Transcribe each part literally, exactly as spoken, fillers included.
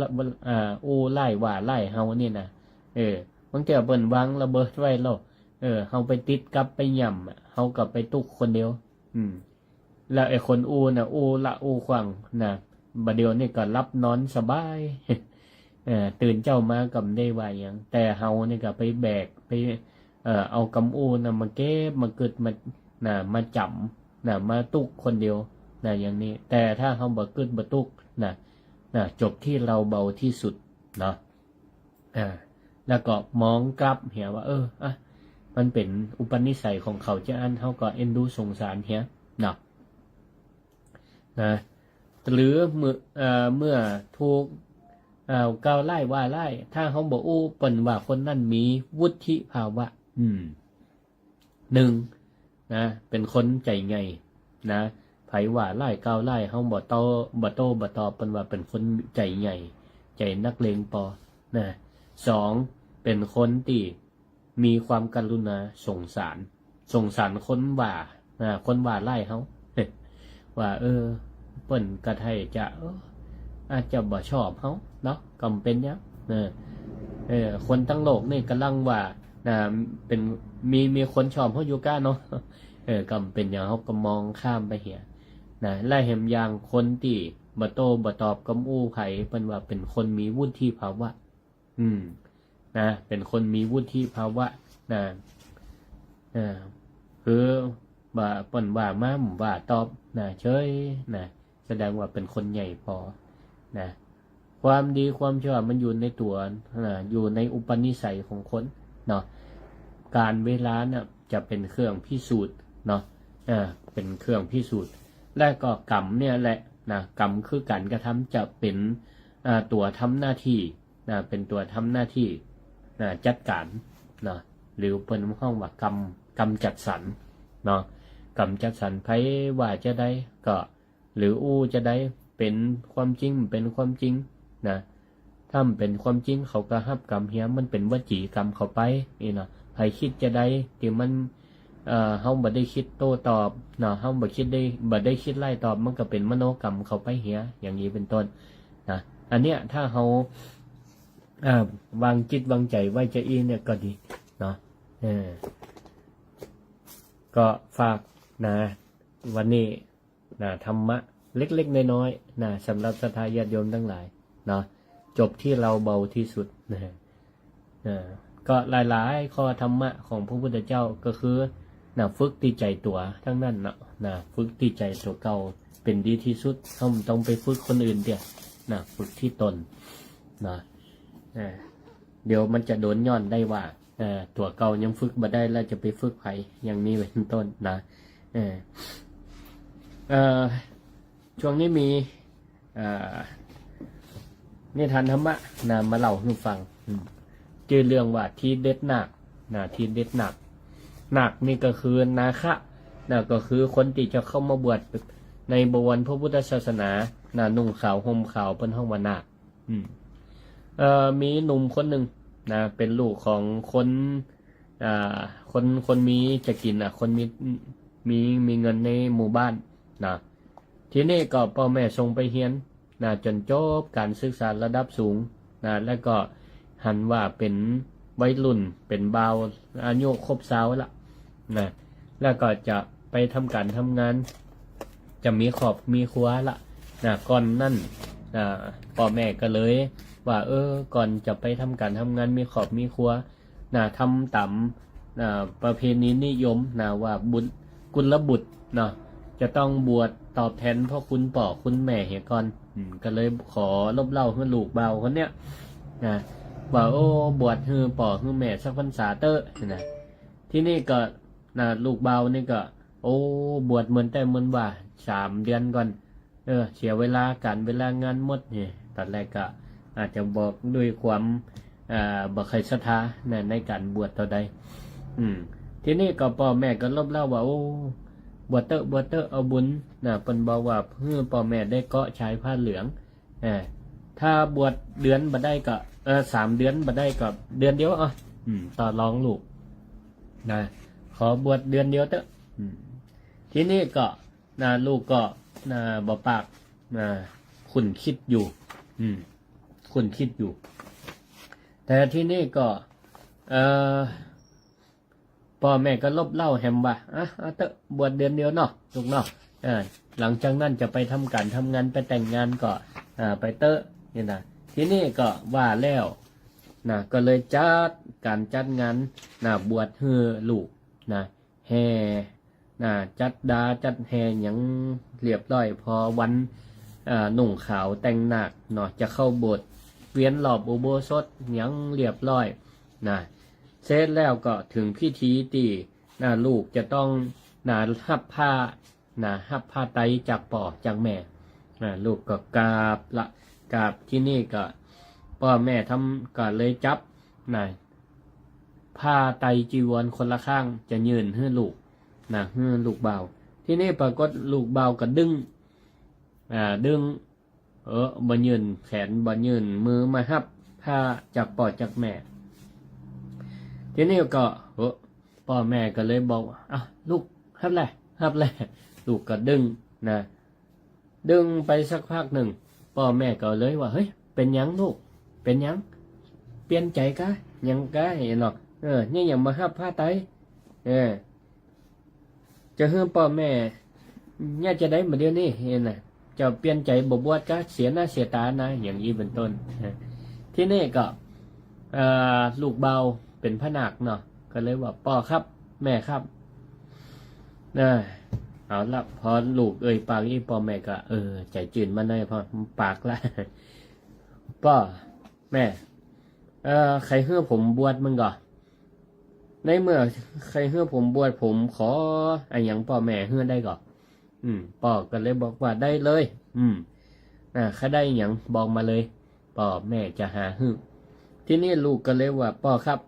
ละ อ่า อู้ไล่ว่าไล่เฮานี่นะ เออ บางเตื้อเปิ้นวางระเบิดไว้แล้ว เออ เฮาไปติดกับไปหย่ำอะ เฮาก็ไปตุ๊กคนเดียว อืม แล้วไอ้คนอู้น่ะ อู้ละอู้ขว้างนะ บ่าเดี่ยวนี่ก็หลับนอนสบาย เออ ตื่นเจ๊ามาก็บ่ได้ว่าหยัง แต่เฮานี่ก็ไปแบก ไป เอ่อ เอากำอู้น่ะมาเก็บ มากึด มา นะ มาจ๋ำ นะ มาตุ๊กคนเดียว นะ อย่างนี้ แต่ถ้าเฮาบ่กึดบ่ตุ๊ก นะ นะ จบตี้เฮาเบาตี้สุด เนาะ อ่า แล้วก็มองกลับเหียว่า เออ อ่ะ มันเป๋นอุปนิสัยของเขาจาอั้น เฮาก็เอ็นดูสงสารเหีย เนาะ นะ หรือเมื่อ เอ่อ เมื่อถูก เอ่อ กล่าวไล่ว่าไล่ ถ้าเฮาบ่อู้ เปิ้นว่าคนนั้นมีวุฒิภาวะ อืม นึ่ง นะ เป๋นคนใจ๋ใหญ่ นะ ใผว่าไล่กล่าวไล่ เฮาบ่โต้ บ่โต้บ่ตอบ เปิ้นว่าเป๋นคนใจ๋ใหญ่ ใจ๋นักเลงปอ นะ สอง เป๋นคนตี้มีความกรุณาสงสาร สงสารคนว่า นะ คนว่าไล่เฮา ว่า เออ เปิ้นก็ใค่จะ เออ อาจจะบ่ชอบเฮาเนาะ ก็บ่เป๋นหยัง เออ เออ คนตังโลกนี่ก่ำลังว่า นะ เป๋น มี มีคนชอบเฮาอยู่ก้าเนาะ เออ ก็บ่เป๋นหยัง เฮาก็มองข้ามไปเหีย นะ และแหมอย่างคนตี้บ่โต้บ่ตอบกำอู้ใผ เปิ้นว่าเป๋นคนมีวุฒิภาวะ อืม นะ เป๋นคนมีวุฒิภาวะ นะ เออ คือว่าเปิ้นว่ามาบ่ว่าตอบ นะ เฉย นะ แสดงว่าเป๋นคนใหญ่ปอ นะ ความดีความชั่วมันอยู่ในตั๋ว นะ อยู่ในอุปนิสัยของคน เนาะ กาลเวลาน่ะจะเป๋นเครื่องพิสูจน์ เนาะ อ่า เป๋นเครื่องพิสูจน์ และก็กรรมเนี่ยแหละ นะ กรรมคือก๋านกระทำ จะเป๋น อ่า ตั๋วทำหน้าตี้ นะ เป๋นตั๋วทำหน้าตี้ นะ จัดก๋าน เนาะ หรือเปิ้นฮ้องว่ากรรม กรรมจัดสรร เนาะ กรรมจัดสรร ใผว่าจาใดก็ หรืออู้จาใด เป๋นความจริง บ่เป๋นความจริง นะ ถ้าบ่เป๋นความจริง เขาก็ฮับกรรมเหีย มันเป๋นวจีกรรมเขาไป นี่เนาะ ใผกึ๊ดจาใด ตี้มัน เอ่อ เฮาบ่ได้กึ๊ดโต้ตอบ เนาะ เฮาบ่กึ๊ดได้ บ่ได้กึ๊ดไล่ตอบ มันก็เป๋นมโนกรรมเขาไปเหีย อย่างนี้เป๋นต้น นะ อันเนี้ย ถ้าเฮา อ่า วางจิตวางใจ๋ไว้จาอี้เนี่ยก็ดี เนาะ เออ ก็ฝาก นะ วันนี้ นะ ธรรมะเล็กๆ น้อยๆ นะ สำหรับศรัทธาญาติโยมตังหลาย เนาะ จบตี้เฮาเบาตี้สุด นะ อ่า ก็หลายๆ ข้อธรรมะของพระพุทธเจ้าก็คือ นะ ฝึกตี้ใจ๋ตั๋วตังนั้นเนาะ นะ ฝึกตี้ใจ๋ตั๋วเก่าเป๋นดีตี้สุด เฮาบ่ต้องไปฝึกคนอื่นเตื้อ นะ ฝึกตี้ตน นะ อ่า เดี๋ยวมันจะโดนย้อนได้ว่า เอ่อ ตั๋วเก่ายังฝึกบ่ได้แล้วจะไปฝึกใผ อย่างนี้เป๋นต้นนะ เออ เอ่อ ช่วงนี้มี เอ่อ นิทานธรรมะนะ มาเล่าหื้อฟัง อืม จื้อเรื่องว่าทีเด็ดนาค นะ ทีเด็ดนาค นาคนี่ก็คือนาคะ นะ ก็คือคนตี้จะเข้ามาบวชในบวรพระพุทธศาสนา นะ นุ่งขาวห่มขาว เปิ้นฮ้องว่านาค อืม เอ่อ มีหนุ่มคนนึ่งนะ เป๋นลูกของคน อ่า คน คนมีจะกิ๋นอะ คนมี มี มีเงินในหมู่บ้านนะ ทีนี้ก็ป้อแม่ส่งไปเฮียนนะ จ๋นจบก๋านศึกษาระดับสูงนะ แล้วก็หันว่าเป๋นวัยรุ่น เป๋นบ่าว อายุครบซาวละนะ แล้วก็จะไปทำก๋านทำงาน จะมีครอบมีครัวละนะ ก่อนนั้น อ่า ป้อแม่ก็เลยว่า เออ ก่อนจะไปทำก๋านทำงาน มีครอบมีครัวนะ ทำต๋าม อ่า ประเพณีนิยมนะ ว่าบุตร กุลบุตรเนาะ จะต้องบวชตอบแตนพระคุณป้อคุณแม่เหียก่อน อืม ก็เลยขอลบเล่าหื้อลูกบ่าวคนเนี้ยนะ ว่า โอ้ บวชหื้อป้อหื้อแม่สักพรรษาเต๊อะ นะ ทีนี้ก็ นะ ลูกบ่าวนี่ก็ โอ้ บวชเหมือนแต่เหมือนว่า สามเดือนก่อน เออ เสียเวลาก๋านเวลางานหมดนี่ ต๋อนแรกก็อาจจะบอกด้วยความ อ่า บ่ใค่ศรัทธานะ ในก๋านบวชเต้าใด อืม ทีนี้ก็ป้อแม่ก็ลบเล่าว่า โอ้ บวชเต๊อะ บวชเต๊อะ เอาบุญนะ เปิ้นบอกว่า หื้อป้อแม่ได้เกาะชายผ้าเหลือง เออ ถ้าบวชเดือนบ่ได้ก็ เออ สามเดือนบ่ได้ก็เดือนเดียว อ่ะ อืม ต่อรองลูกนะ ขอบวชเดือนเดียวเต๊อะ อืม ทีนี้ก็ นะ ลูกก็ นะ บ่ปาก นะ คุ้นกึ๊ดอยู่ อืม ครุ่นคิดอยู่ แต่ทีนี้ก็ เอ่อ ป้อแม่ก็ลบเล่าแหมว่า อ่ะ เอาเต๊อะ บวชเดือนเดียวเนาะ ลูกเนาะ เออ หลังจากนั้นจะไปทำก๋านทำงาน ไปแต่งงานก็ อ่า ไปเต๊อะ นี่นะ ทีนี้ก็ว่าแล้วนะ ก็เลยจัดก๋านจัดงานนะ บวชหื้อลูกนะ แห่นะ จัดดาจัดแห่หยังเรียบร้อย พอวัน อ่า นุ่งขาวแต่งนาคเนาะ จะเข้าโบสถ์ เวียนรอบอุโบสถหยังเรียบร้อยนะ เสร็จแล้วก็เถิงพิธีตี้นะ ลูกจะต้องนะ ฮับผ้านะ ฮับผ้าไตรจากป้อจากแม่นะ ลูกก็กราบละ กราบ ทีนี้ก็ ป้อแม่ทำ ก็เลยจับนะ ผ้าไตรจีวรคนละข้าง จะยื่นหื้อลูกนะ หื้อลูกบ่าว ทีนี้ปรากฏลูกบ่าวก็ดึง อ่า ดึง เออ บ่ยื่นแขน บ่ยื่นมือมาฮับผ้าจากป้อจากแม่ ทีนี้ก็ เออ ป้อแม่ก็เลยบอกว่า อ่ะ ลูกฮับแหละ ฮับแหละ ลูกก็ดึงนะ ดึงไปสักพักนึ่ง ป้อแม่ก็เลยว่า เฮ้ย เป๋นหยังลูก เป๋นหยัง เปลี่ยนใจ๋กา หยังกา เนาะ เออ เนี่ยหยังบ่ฮับผ้าไตร เออ จะหื้อป้อแม่ เนี่ยจะใดบ่าเดี่ยวนี้ เห็นนะ เจ้าเปลี่ยนใจ๋บ่บวชกา เสียหน้าเสียต๋านะ อย่างอี้เป๋นต้น ทีนี้ก็ เอ่อ ลูกบ่าวเป๋นพระนาคเนาะ ก็เลยว่า ป้อครับ แม่ครับ นะ เอาละ พอลูกเอ่ยปากอี้ ป้อแม่ก็ เออ ใจ๋จืนมาหน้อย พอปากละ ป้อ แม่ เอ่อ ใค่หื้อผมบวชมั่งก่อ ในเมื่อใค่หื้อผมบวช ผมขออะหยังป้อแม่หื้อได้ก่อ อืม ป้อก็เลยบอกว่า ได้เลย อืม อ่า ใค่ได้หยังบอกมาเลย ป้อแม่จะหาหื้อ ทีนี้ลูกก็เลยว่า ป้อครับ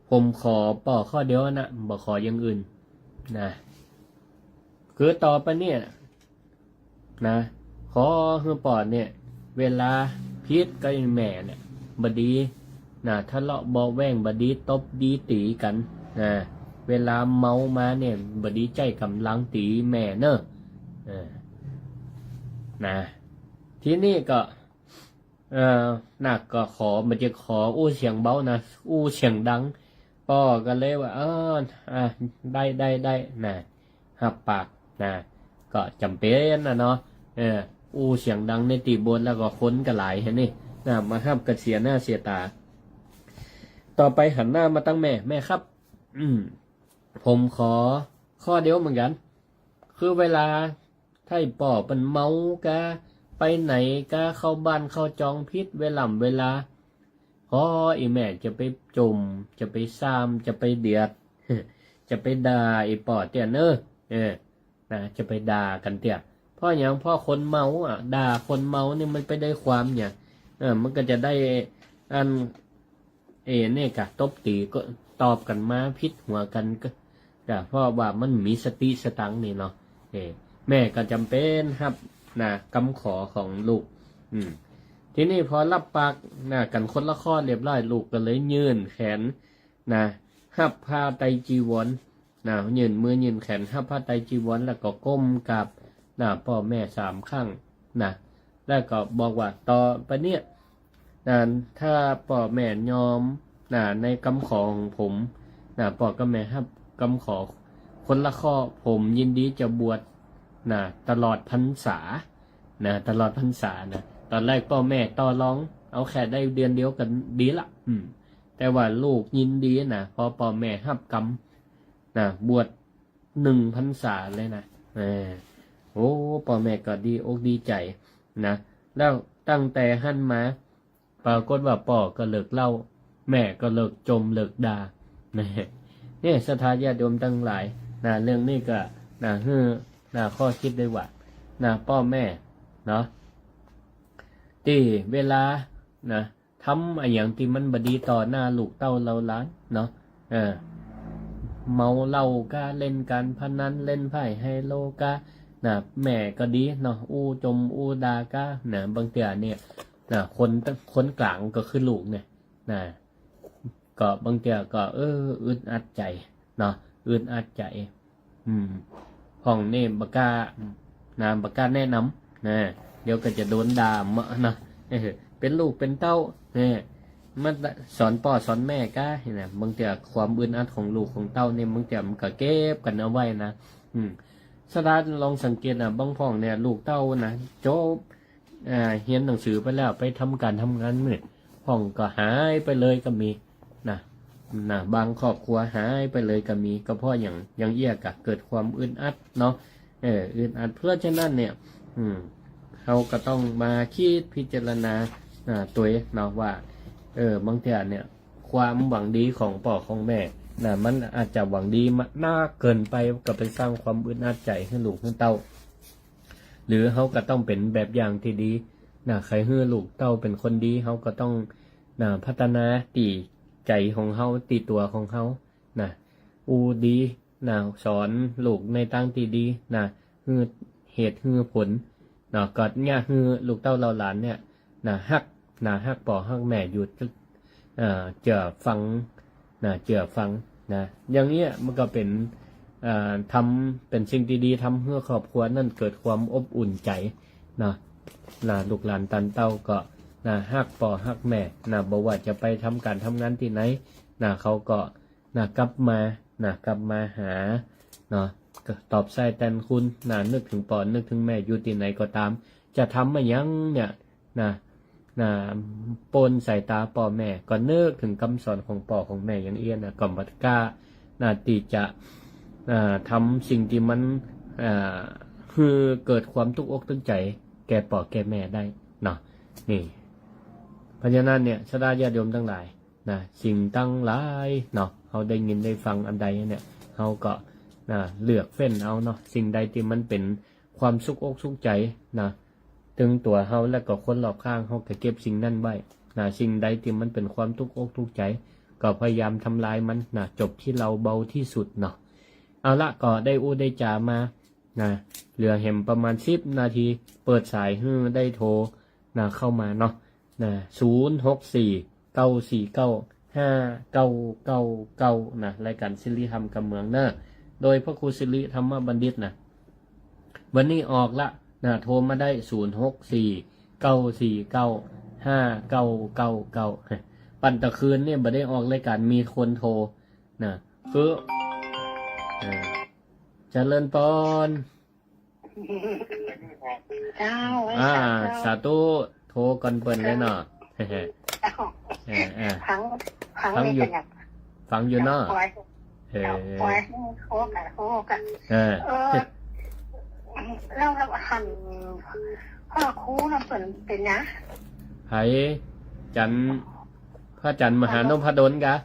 ผมขอป้อข้อเดียวนะ บ่ขออย่างอื่นนะ คือต่อไปเนี่ยนะ ขอหื้อป้อเนี่ย เวลาผิดกับแม่เนี่ย บ่ดีนะ ทะเลาะเบาะแว้งบ่ดี ตบดีตี๋กั๋นนะ เวลาเมามาเนี่ย บ่ดีใจ๊ก๋ำลังตี๋แม่เน่อ เออ นะ ทีนี้ก็ เอ่อ นาคก็ขอ บ่ใจ้ขออู้เสียงเบานะ อู้เสียงดัง ป้อก็เลยว่า เออ อ่ะ ได้ ได้ ได้ นะ ฮับปากนะ ก็จ๋ำเป๋นนะเนาะ เออ อู้เสียงดังในตี้โบสถ์ แล้วก็คนก็หลายหั้นนี่นะ มาฮับก็เสียหน้าเสียต๋า ต่อไปหันหน้ามาตังแม่ แม่ครับ อืม ผมขอข้อเดียวเหมือนกั๋น คือเวลา ถ้าไอ้ป้อเปิ้นเมากา ไปไหนกา เข้าบ้านเข้าจองผิดเวล่ำเวลา ขออีแม่จะไปจ่ม จะไปซ้ำ จะไปเดียด จะไปด่าไอ้ป้อเตี้ยเน่อ เออ นะ จะไปด่ากั๋นเตี้ย เพราะหยัง เพราะคนเมาอ่ะ ด่าคนเมานี่มันไปได้ความหยัง เออ มันก็จะได้อัน เอ เนี่ยกะ ตบตี๋ก็ตอบกั๋นมาผิดหัวกั๋นก็ กะเพราะว่ามันมีสติสตังค์นี่เนาะ เอ แม่ก็จ๋ำเป๋นฮับนะ กำขอของลูก อืม ทีนี้พอฮับปากนะ กั๋นคนละข้อเรียบร้อย ลูกก็เลยยื่นแขนนะ ฮับผ้าไตรจีวรนะ ยื่นมือยื่นแขนฮับผ้าไตรจีวร แล้วก็ก้มกราบนะ ป้อแม่สามครั้งนะ แล้วก็บอกว่า ต่อไปเนี่ย นะ ถ้าป้อแม่ยอมนะ ในกำขอของผมนะ ป้อกับแม่ฮับกำขอคนละข้อ ผมยินดีจะบวชนะ ตลอดพรรษานะ ตลอดพรรษานะ ตอนแรกป้อแม่ต่อรอง เอาแค่ได้เดือนเดียวก็ดีละ อืม แต่ว่าลูกยินดีนะ พอป้อแม่ฮับกำนะ บวช หนึ่งพรรษาเลยนะ เออ โอ้ ป้อแม่ก็ดีอกดีใจ๋นะ แล้วตั้งแต่หั้นมา ปรากฏว่าป้อก็เลิกเหล้า แม่ก็เลิกจ่มเลิกด่า นะ เนี่ย ศรัทธาญาติโยมตังหลายนะ เรื่องนี้ก็นะ หื้อนะ ข้อคิดได้ว่านะ ป้อแม่เนาะ ตี้เวลานะ ทำอะหยังตี้มันบ่ดีต่อหน้าลูกเต้าเหล่าหลานเนาะ เออ เมาเหล้ากา เล่นก๋านพนัน เล่นไพ่ไฮโลกา นะ แม่ก็ดีเนาะ อู้จ่มอู้ด่ากา นะ บางเตื้อเนี่ย นะ คน คนก๋างก็คือลูกเนี่ย นะ ก็บางเตื้อก็ เออ อึดอัดใจ๋เนาะ อึดอัดใจ๋ อืม พ่องนี่บ่กล้านะ บ่กล้าแนะนำนะ เดี๋ยวก็จะโดนด่าเมาะนะ เออ เป๋นลูกเป๋นเต้า เนี่ย มาสอนป้อสอนแม่กา นี่นะ บางเตื้อความอึดอัดของลูกของเต้าเนี่ย บางเตื้อมันก็เก็บกั๋นเอาไว้นะ อืม สดาลองสังเกตนะ บางพ่องเนี่ย ลูกเต้านะ จบ อ่า เฮียนหนังสือไปแล้ว ไปทำก๋านทำงานเนี่ย พ่องก็หายไปเลยก็มี นะ นะ บางครอบครัวหายไปเลยก็มี ก็เพราะอย่าง อย่างเอี้ยกะ เกิดความอึดอัดเนาะ เออ อึดอัด เพราะฉะนั้นเนี่ย อืม เฮาก็ต้องมาคิดพิจารณา อ่า ตวยเนาะว่า เออ บางเตื้อเนี่ย ความหวังดีของป้อของแม่นะ มันอาจจะหวังดีมากนักเกินไป ก็ไปสร้างความอึดอัดใจ๋หื้อลูกหื้อเต้า หรือเฮาก็ต้องเป๋นแบบอย่างตี้ดีนะ ใค่หื้อลูกเต้าเป๋นคนดี เฮาก็ต้องนะ พัฒนาตี้ใจ๋ของเฮา ตี้ตั๋วของเฮานะ อู้ดี นะ สอนลูกในตางตี้ดีนะ หื้อเหตุหื้อผลเนาะ ก็เนี่ยหื้อลูกเต้าเหล่าหลานเนี่ยนะ ฮักนะ ฮักป้อฮักแม่อยู่ เอ่อ เจื้อฟังนะ เจื้อฟังนะ อย่างเนี้ยมันก็เป๋น เอ่อ ทำ เป๋นสิ่งตี้ดี ทำหื้อครอบครัวนั้นเกิดความอบอุ่นใจ๋เนาะ นะ ลูกหลานตันเต้าก็นะ ฮักป้อฮักแม่นะ บ่ว่าจะไปทำก๋านทำงานตี้ไหนนะ เขาก็ นะ กลับมา นะ กลับมาหา เนาะ ก็ตอบใส้แตนคุณ นะ นึกเถิงป้อ นึกเถิงแม่ อยู่ตี้ไหนก็ต๋าม จะทำอะหยังเนี่ย นะ นะ ป๊นสายต๋าป้อแม่ ก็นึกเถิงกำสอนของป้อของแม่ อย่างเอี้ยนะ ก็บ่กล้า นะ ตี้จะ อ่า ทำสิ่งตี้มัน อ่า หื้อเกิดความตุ๊กอกตุ๊กใจ๋ แก่ป้อแก่แม่ได้ เนาะ นี่ เพราะฉะนั้นเนี่ย ศรัทธาญาติโยมตังหลาย นะ สิ่งตังหลายเนาะ เฮาได้ยินได้ฟังอันใดเนี่ย เฮาก็ นะ เลือกเฟ้นเอาเนาะ สิ่งใดตี้มันเป๋นความสุขอกสุขใจ๋นะ เถิงตั๋วเฮาและก็คนรอบข้าง เฮาก็เก็บสิ่งนั้นไว้นะ สิ่งใดตี้มันเป๋นความตุ๊กอกตุ๊กใจ๋ ก็พยายามทำลายมันนะ จบตี้เฮาเบาตี้สุดเนาะ เอาละ ก็ได้อู้ได้จ๋ามา นะ เหลือแหมประมาณสิบนาที เปิดสายหื้อได้โทร นะ เข้ามาเนาะ นะ ศูนย์หกสี่ เก้าสี่เก้า ห้าเก้าเก้าเก้า นะ รายก๋านสิริธรรมกำเมืองเนาะ โดยพระครูสิริธรรมบัณฑิตนะ วันนี้ออกละ นะ โทรมาได้ ศูนย์หกสี่ เก้าสี่เก้า ห้าเก้าเก้าเก้า ปันตะคืนเนี่ยบ่ได้ออกรายก๋าน มีคนโทร นะ คือ เออ เจริญปอน เจ้า อ่า สาธุเจ้า สาธุ โทรก่อนเปิ้นเลยเนาะ เจ้า เออ เออ ฟัง ฟัง ฟังอยู่ เลยจ้ะ ฟังอยู่เนาะ เจ้า ปอย เออ เจ้า ปอย โทรกัน โทรกัน เออ เออ แล้ว แล้วหัน พระครูน่ะเปิ้นเป๋นหยัง ไผ จัน พระอาจารย์มหานพดลกา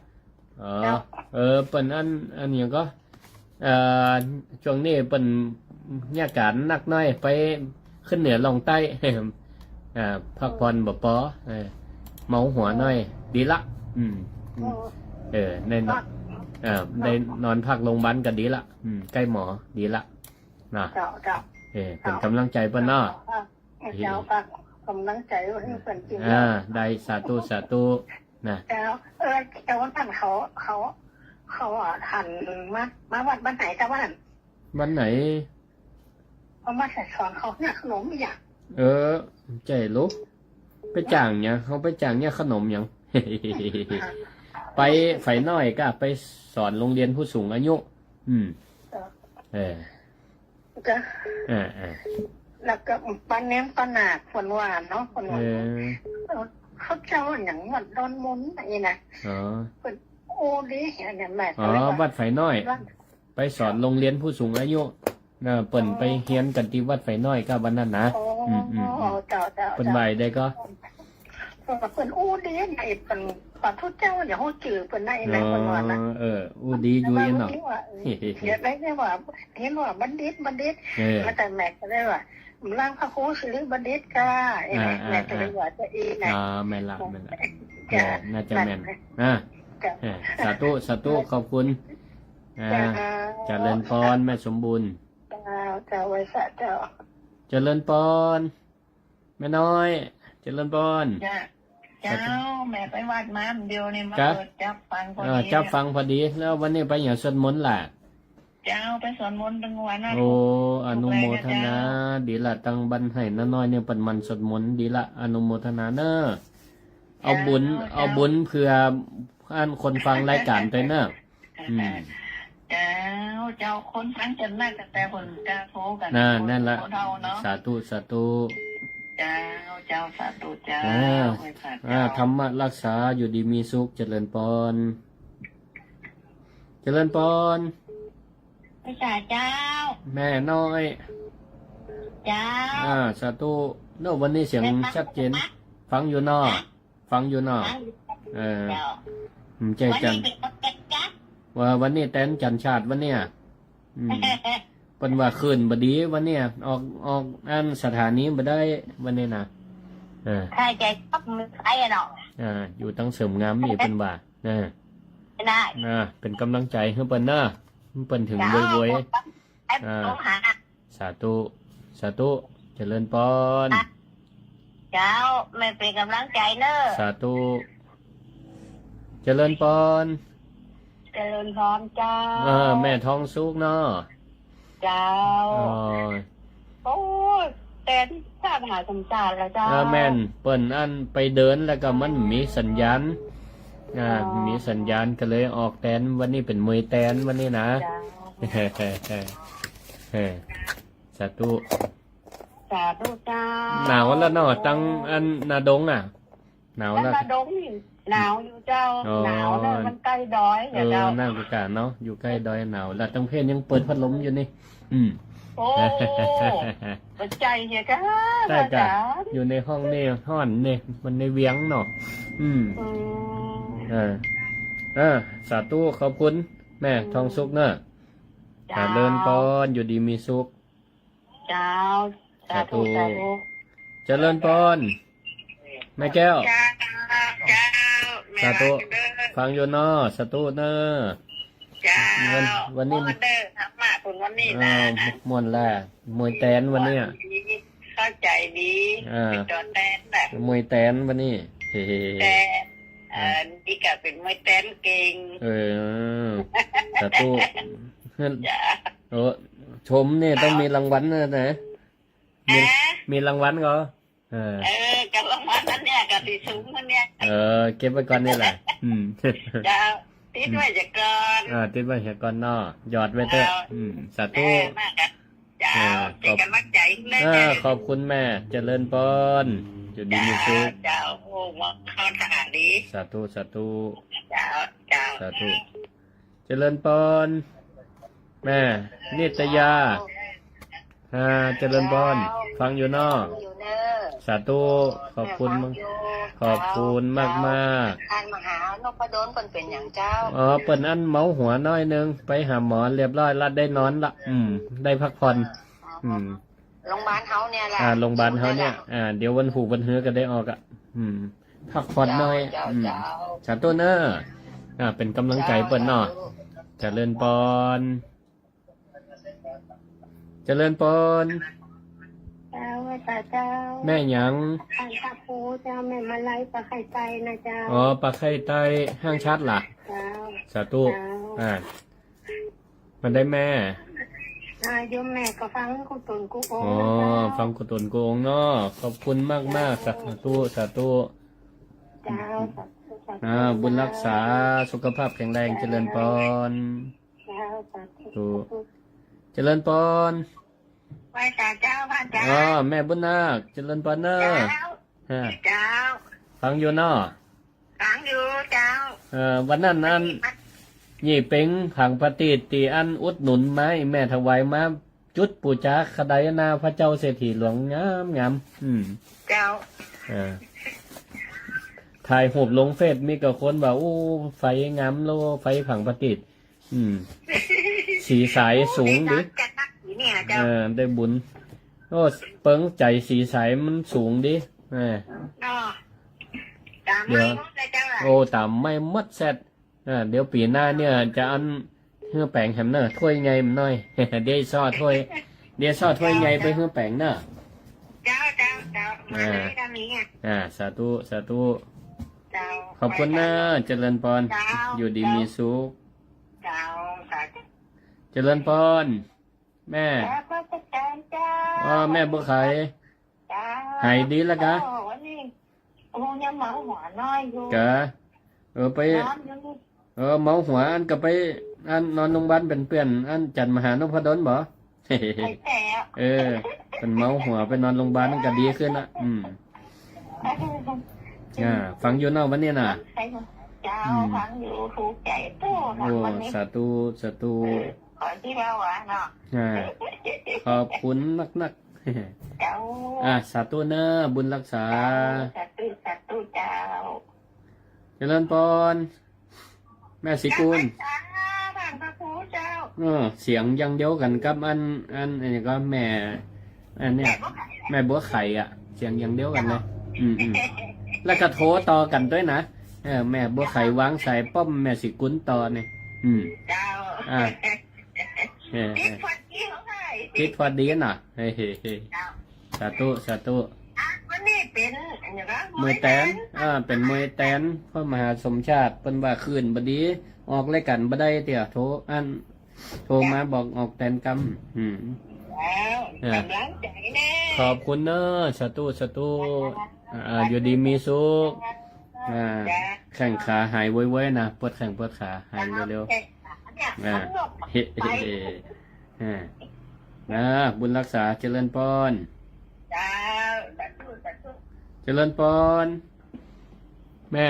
อ๋อ เจ้า เออ เปิ้นอัน อันหยังก็ เอ่อ ช่วงนี้เปิ้นเยียะก๋านนักหน้อย ไปขึ้นเหนือล่องใต้ อ่า พักผ่อนบ่ปอ เออ เมาหัวหน้อย ดีละ อืม อืม เออ เออ ได้นอน พัก อ่า ได้นอนพักโรงพยาบาลก็ดีละ อืม ใก้หมอ ดีละ นะ เจ้า เจ้า เออ เป๋นก๋ำลังใจ๋เปิ้นเนาะ เจ้า เจ้า ก็ก๋ำลังใจ๋หื้อเปิ้นจริง อ่า เนาะ ได้ สาธุ สาธุ นะ เจ้า เออ แต่ว่าท่านเขา เขา เขาอ่ะ หันมา มาวัดบ้านไหน แต่ว่าหัน บ้านไหน เขามาใส่สอนเขาเนี่ยขนมอย่าง เออ ใจ้ลูก ไปจ้างเนี่ย เขาไปจ้างเนี่ยขนมอย่าง ไปฝ่ายน้อยก็ไปสอนโรงเรียนผู้สูงอายุ อืม เออ เออ เจ้า อ่า อ่า แล้วก็ปาแหนมปานาค เปิ้นว่าเนาะ เปิ้นว่า เออ เออ เขาเจ้าอย่างวัดดอนมูลนี่นะ อ๋อ เปิ้น โอ้ดี อันนั้นแม่ อ๋อ ก็เลยว่า วัดฝ่ายน้อย วัด ไปสอนโรงเรียนผู้สูงอายุ เออ เปิ้น อ๋อ ไปเฮียนกั๋นตี้วัดฝ่ายน้อยก็วันนั้นนะ อ๋อ อืม อืม อืม เจ้า เจ้า เปิ้น เจ้า ว่าได้ก็ เปิ้นอู้ดีนะ ไอ้เปิ้น พระพุทธเจ้าอย่าฮู้จื้อเปิ้นนะ ไอ้นะ เปิ้นว่านะ เออ อู้ดีอยู่เนาะ เปิ้นว่า เออ เดี๋ยวได้เนี่ยว่า เห็นว่าบัณฑิต บัณฑิต เออ มาแต่แม่ก็เลยว่า ล้างพระครูสิริบัณฑิตกา ไอ้นะ อ่า แม่ก็เลยว่าจะอีนะ อ่า แม่นละ แม่นละ เออ น่าจะแม่น อ่า เจ้า เออ สาธุ สาธุ ขอบคุณ อ่า เจ้า เจริญปอน แม่สมบูรณ์ เจ้า เจ้า ไหว้สา เจ้า เจริญปอน แม่น้อย เจริญปอน เจ้า สาธุ เจ้า แม่ไปวัดมาเดี๋ยวนี้มา ครับ เปิดจับฟังพอดี เออ จับฟังพอดี แล้ววันนี้ไปหยังสวดมนต์ล่ะ เจ้า ไปสวดมนต์ตึงวันนะ โอ้ ถูก อนุโมทนา ถูกแล้วนะเจ้า ดีละ ตังบ้านไฮ่น้าน้อยเนี่ยเปิ้นหมั่นสวดมนต์ ดีละ อนุโมทนาเน่อ เอาบุญ เจ้า เอาบุญเผื่ออันคนฟังรายก๋านตวยเน่อ อืม เจ้า เจ้า คนฟังจ๋นนัก แต่เปิ้นกล้าโทรกั๋น น่ะ คน นั่นละ คนเฮาเนาะ สาธุ สาธุ เจ้า เจ้า สาธุเจ้า อ่า ไหว้พระ อ่า เจ้า ธรรมะรักษา อยู่ดีมีสุข เจริญปอน เจริญปอน ไหว้สาเจ้า แม่น้อย เจ้า อ่า สาธุเนาะ วันนี้เสียง แม่ฟัง ชัดเจน ฟังอยู่เนาะ ฮะ ฟังอยู่เนาะ ฟังอยู่ เออ เจ้า อืม ใจ้ วันนี้ จัน เป๋นวันแตนจ๊ะ ว่าวันนี้แตนจันทร์ชาติวันเนี้ย อืม เปิ้นว่าคลื่นบ่ดีวันเนี้ย ออก ออกอันสถานีบ่ได้วันนี้นะ เออ ใครจะจับมือใครอะเนาะ อ่า อยู่ตังเสริมงามนี่เปิ้นว่า เออ ได้ อ่า เป๋นก๋ำลังใจ๋หื้อเปิ้นเน่อ เปิ้นเถิง เจ้า โวยๆ ไอ้ อ่า โทรหา สาธุ สาธุ เจริญปอน เจ้า แม่เป๋นก๋ำลังใจ๋เน่อ สาธุ เจริญปอน เจริญปอนเจ้า เออ แม่ทองสุขเนาะ เจ้า อ๋อ โอ้ย แตนชาติมหาสมสารแล้วเจ้า เออ แม่น เปิ้นอันไปเดินแล้วก็มันมีสัญญาณ อ่า อ๋อ มีสัญญาณก็เลยออกแตน วันนี้เป๋นมวยแตนวันนี้นะ เจ้า เออ สาธุ สาธุเจ้า หนาวแล้วเนาะ ตังอันนาดงอ่ะ หนาวแล้ว นาดงนี่หนาวอยู่เจ้า อ๋อ หนาวนะ มันใก้ดอย เออ เจ้า นั่นก็กะเนาะ อยู่ใก้ดอยหนาว แล้วตังเพนยังเปิดพัดลมอยู่นี่ อืม โอ้ บ่ใจ้เหียก้า ใจ้ก้า อาจ๋ารย์ อยู่ในห้องนี่ฮ้อนนี่ มันในเวียงเนาะ อืม อืม เออ เออ สาธุ ขอบคุณแม่ทองสุขเนาะ เจ้า เจริญปอน อยู่ดีมีสุข เจ้า สาธุ สาธุ สาธุ เจริญปอน แม่แก้ว เจ้า เจ้า สาธุ แม่รักเด้อ ฟังอยู่เนาะ สาธุเนาะ เจ้า วัน วันนี้ ม่วนเด้อ ธรรมะเปิ้นวันนี้นะ เออ ม่วนแหละ มวยแตนวันเนี้ย ม่วนดี เข้าใจ๋ดี อ่า เป๋นตั๋วแตนแหละ มวยแตนวันนี้ เฮ้ แตน เออ นี่ก็เป๋นมวยแตนเก่ง เออ สาธุ เจ้า โอ้ ชมเนี่ยต้องมีรางวัลนะ นะ มี ฮะ มีรางวัลก็ เออ เออ ก็รางวัลนั้นเนี่ย ก็ตี้สูงนั้นเนี่ย เออ เก็บไว้ก่อนนี่แหละ อืม เจ้า ติดไว้เหียก่อน อ่า ติดไว้เหียก่อนเนาะ หยอดไว้เต๊อะ เจ้า อืม สาธุ เออ มากอะ เจ้า เออ เป๋นก๋ำลังใจ๋เน่อ เออ ขอบคุณแม่ เจริญปอน อยู่ดีมีสุข เจ้า เจ้า โอ้ ว่าเข้าท่าดี สาธุ สาธุ เจ้า เจ้า สาธุ เจริญปอน แม่นิตยา อ่า เจริญปอน ฟังอยู่เนาะ ฟังอยู่เน่อ สาธุ ขอบคุณ แม่ฟังอยู่ ขอบคุณมากๆ เจ้า ท่านมหานพดลเปิ้นเป๋นหยังเจ้า อ๋อ เปิ้นอันเมาหัวน้อยนึ่ง ไปหาหมอเรียบร้อยละ ได้นอนละ อืม ได้พักผ่อน อ๋อ อืม โรงพยาบาลเฮาเนี่ยแหละ อ่า โรงพยาบาลเฮาเนี่ย ศูนย์เนี่ยแหละ อ่า เดี๋ยววันฮูกวันเฮือก็ได้ออกอะ อืม พักผ่อนหน่อย เจ้า อืม เจ้า สาธุเน่อ อ่า เป๋นก๋ำลังใจ๋เปิ้นเนาะ เจ้า สาธุ เจริญปอน เจริญปอน เจ้า ไหว้สาเจ้า แม่หยัง ท่านพระครูเจ้า แม่มาลัยปากไข่ใต้นะเจ้า อ๋อ ปากไข่ใต้ แห่งชาติละ เจ้า สาธุ เจ้า อ่า มาได้แม่ อ่า โยมแม่ก็ฟังกู้ต๋นกู้องค์ อ๋อ นะเจ้า ฟังกู้ต๋นกู้องค์เนาะ ขอบคุณมากๆ เจ้า สาธุ สาธุ เจ้า สาธุ สาธุ อ่า บุญรักษา สุขภาพแข็งแรง เจ้า เจริญปอน เจ้า สาธุ สาธุ เจริญปอน ไหว้สาเจ้า พระอาจ๋ารย์ อ๋อ แม่บุญนาค เจริญปอนเน่อ เจ้า ฮะ เจ้า ฟังอยู่เนาะ ฟังอยู่เจ้า เอ่อ วันนั้นอัน ยี่เป็งผางประตีศตี้อันอุดหนุนไม้แม่ถวายมา จุดปู๋จาขะไดหน้าพระเจ้าเศรษฐีหลวงงามๆ อืม เจ้า เอ่อ ถ่ายฮูปลงเฟซ มีก้าคนว่า โอ้ ไฟงามโล ไฟผางประตีศ อืม สีสายสูงดี โอ้ ได้บุญจัดนักสีเนี่ยเจ้า เออ ได้บุญ โอ้ เปิงใจ๋สีสายมันสูงดี เออ เนาะ ต๋าม เดี๋ยว ไม้หมดเลยเจ้าอะ โอ้ ต๋ามไม้หมดแซด อ่า เดี๋ยวปี๋หน้าเนี่ยจะอันหื้อแป๋งแหมเน่อ ถ้วยใหญ่หน่อย เดี๋ยวซ้อถ้วย เดี๋ยวซ้อถ้วยใหญ่ไปหื้อแป๋งเน่อ เจ้า เจ้า เจ้า มา อ่า เลยก็มีอะ อ่า สาธุ สาธุ เจ้า ขอบคุณเน่อ เจริญปอน เจ้า อยู่ดีมีสุข เจ้า สาธุ เจ จริญพร แม่ นมัสก๋ารเจ้า เออ แม่บัวไข เจ้า หายดีแล้วกะ เออ วันนี้ โอ้ ยังเมาหัวน้อยอยู่ กะ เออ ไป นอนอยู่นี่ เออ เมาหัว อันก็ไป อันนอนโรงพยาบาลเป๋นเปื้อน อันจันทน์มหานพดลบ่ ใช่ ใช่อะ เออ เป๋นเมาหัวไปนอนโรงพยาบาล มันก็ดีขึ้นละ อืม อ่า ฟังอยู่เนาะวันนี้น่ะ ใช่ เจ้า อืม ฟังอยู่ ถูกใจ๋ปู้นะ โอ้ วันนี้ สาธุ สาธุ เออ ขอตี้เว้าหวาเนาะ อ่า ขอบคุณนักๆ เจ้า อ่า สาธุเน้อ บุญรักษา เจ้า สาธุ สาธุเจ้า เจริญพร แม่ศรีกุล นมัสก๋ารพระครูเจ้า เออ เสียงอย่างเดียวกั๋นกับอัน อัน อันนี้ก็แม่ อันเนี้ย แม่บัวไข แม่บัวไขอะ เสียงอย่างเดียวกั๋นเลย อืม อืม แล้วก็โทรต่อกั๋นตวยนะ เออ แม่บัวไขวางสายป้อม แม่ศรีกุลต่อเนี่ย อืม เจ้า อ่า เออ เออ ติดพอดีของใคร ติดพอดีน่ะ เฮ้ย เฮ้ย เฮ้ย เจ้า สาธุ สาธุ อ่ะ วันนี้เป๋น อันนี้ก็ มวยแตน มวยแตน อ่า เป๋นมวยแตน พ่อมหาสมชาติ เปิ้นว่าคลื่นบ่ดี ออกรายก๋านบ่ได้เตี้ย โทร อัน โทรมาบอกออกแตนกำ อืม แล้ว อ่า ก๋ำลังใจ๋แน่ ขอบคุณเน้อ สาธุ สาธุ อ่า อยู่ดีมีสุข อ่า จ้ะ แข้งขาหายไวๆ นะ ปวดแข้งปวดขา หายเร็วๆ แข้งขาเนี่ย อ่า มันหนวก เฮ้ ไป เฮ้ เฮ้ อ่า นะ บุญรักษา เจริญพร เจ้า สาธุ สาธุ เจริญพร แม่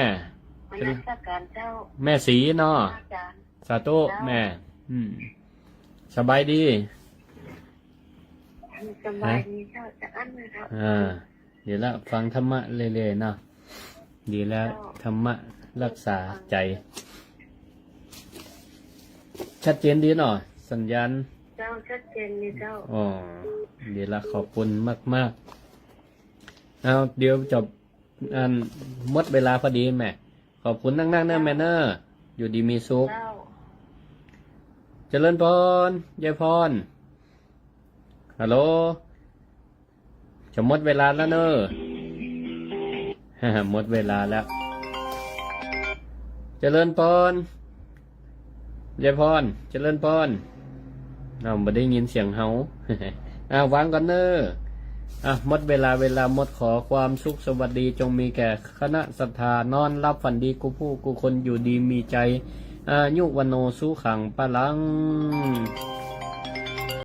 นมัสก๋ารเจ้า แม่ศรีเนาะ อาจ๋ารย์ สาธุ เจ้า แม่ อืม สบายดี สบายดีเจ้า จะอั้นนะครับ อ่า ดีละ ฟังธรรมะเรื่อยๆ เนาะ ดีแล้ว เจ้า ธรรมะรักษาใจ๋ ชัดเจนดีเนาะ สัญญาณ เจ้า ชัดเจนดีเจ้า อ๋อ ดีละ ขอบคุณมากๆ เอา เดี๋ยวจะ อัน หมดเวลาพอดีแม่ ขอบคุณนักๆ เน้อแม่เน้อ อยู่ดีมีสุข เจ้า เจริญพร ยายพร ฮัลโหล จะหมดเวลาแล้วเน้อ หมดเวลาแล้ว เจริญพร ยายพร เจริญพร อ้าว บ่ได้ยินเสียงเฮา อ้าว วางก่อนเน้อ อ่ะ หมดเวลา เวลาหมด ขอความสุขสวัสดีจงมีแก่คณะศรัทธา นอนหลับฝันดีกู้ผู้กู้คน อยู่ดีมีใจ๋ อายุวัณโณสุขังพลัง